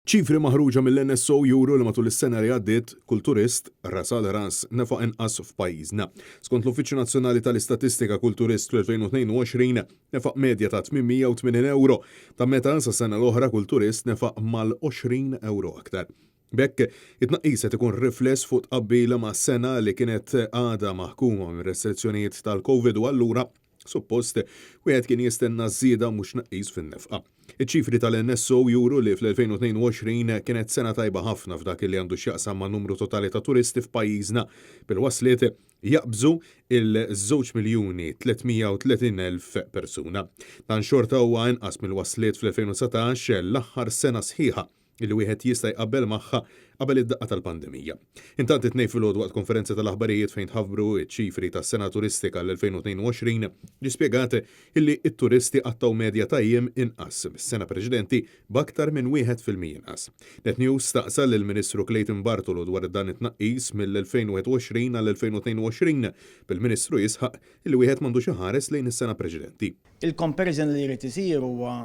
Ċifri maħruġa mill-NSO juru li matul is-sena li għaddiet, kull turist, ras għal ras, nefaq inqas f'pajjiżna. Skont l-Uffiċċju Nazzjonali tal-Istatistika kull turist fl-2022 nefaq medja ta' 880 ewro, ta' meta sas-sena l-oħra kull turist nefaq mal-20 ewro aktar. B'hekk, it-tnaqqis qed ikun rifless fuq tqabbil ma' sena li kienet għadha maħkuma minn restrizzjonijiet tal-Covid u allura, Suppost, wieħed kien jistenna żieda mhux tnaqqis fin-nefqa. Iċ-ċifri tal-NSO juru li fl-2022 kienet sena tajba ħafna f'dak li għandu x'jaqsam ma' numru totali ta' turisti f'pajjiżna, bil-wasliet jaqbżu il-żewġ miljuni 330 elf persuna. Dan xorta huwa inqas mill-wasliet fl-2019, l-aħħar sena sħiħa li wieħed jista' jqabbel magħha qabel id-daqqa tal-pandemija. Intant it-Tnejn filgħodu waqt konferenza tal-aħbarijiet fejn tħabbru ċ-ċifri tas-sena turistika għall-2022 ġie spjegat illi t-turisti qattgħu medja ta' jiem inqas mis-sena preċedenti b'aktar minn 1% inqas. Net News staqsa lill-Ministru Clayton Bartolo dwar dan it-tnaqqis mill-2021 għall-2022 bil-Ministru jisħaq illi wieħed m'għandux iħares lejn is-sena preċedenti. Il-comparison li jrid isir huwa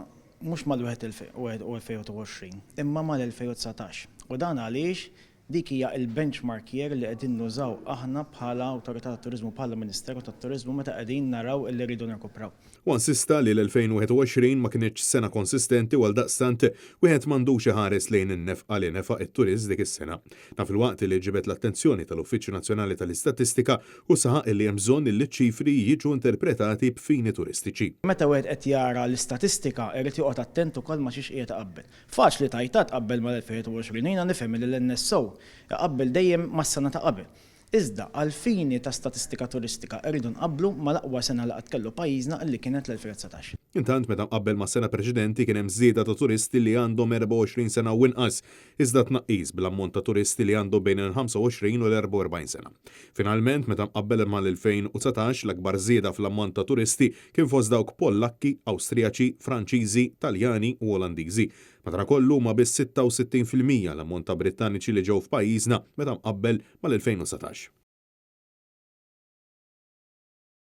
mhux mal-2021, imma mal-2019. U dan għaliex dik hija l-benchmark year li qegħdin nużaw aħna bħala Awtorità tat-Turiżmu, bħala Ministeru tat-Turiżmu meta qegħdin naraw illi rridu nirkupraw. Huwa insista li l-2021 ma kinitx sena konsistenti u għaldaqstant wieħed m'għandux iħares lejn in-nefqa li nefaq it-turist dik is-sena. Dan filwaqt li ġibed l-attenzjoni tal-Uffiċċju Nazzjonali tal-Istatistika u saħaq li hemm bżonn li ċ-ċifri jiġu interpretati b'fini turistiċi. Meta wieħed qed jara l-istatistika irid joqgħod attent ukoll ma' xiex qiegħed iqabbel. Faċli tgħid tqabbel mal-2021 u jiena nifhem li l-NSO iqabbel dejjem mas-sena ta' qabel. Iżda, għall-fini ta' statistika turistika rridu nqabblu mal-aqwa sena li qatt kellu pajjiżna illi kienet l-2019. Intant, meta mqabbel mas-sena preċedenti kien hemm żieda ta' turisti li għandhom 24 sena u inqas, iżda tnaqqis bl-ammont ta' turisti li għandhom bejn il-25 u l-44 sena. Finalment, meta mqabbel mal-2019, l-akbar żieda fl-ammont ta' turisti kien fost dawk Pollakki, Awstrijaċi, Franċiżi, Taljani u Olandiżi. Madankollu, huma biss 66% l-ammont ta' Brittaniċi li ġew f'pajjiżna meta mqabbel mal-2019.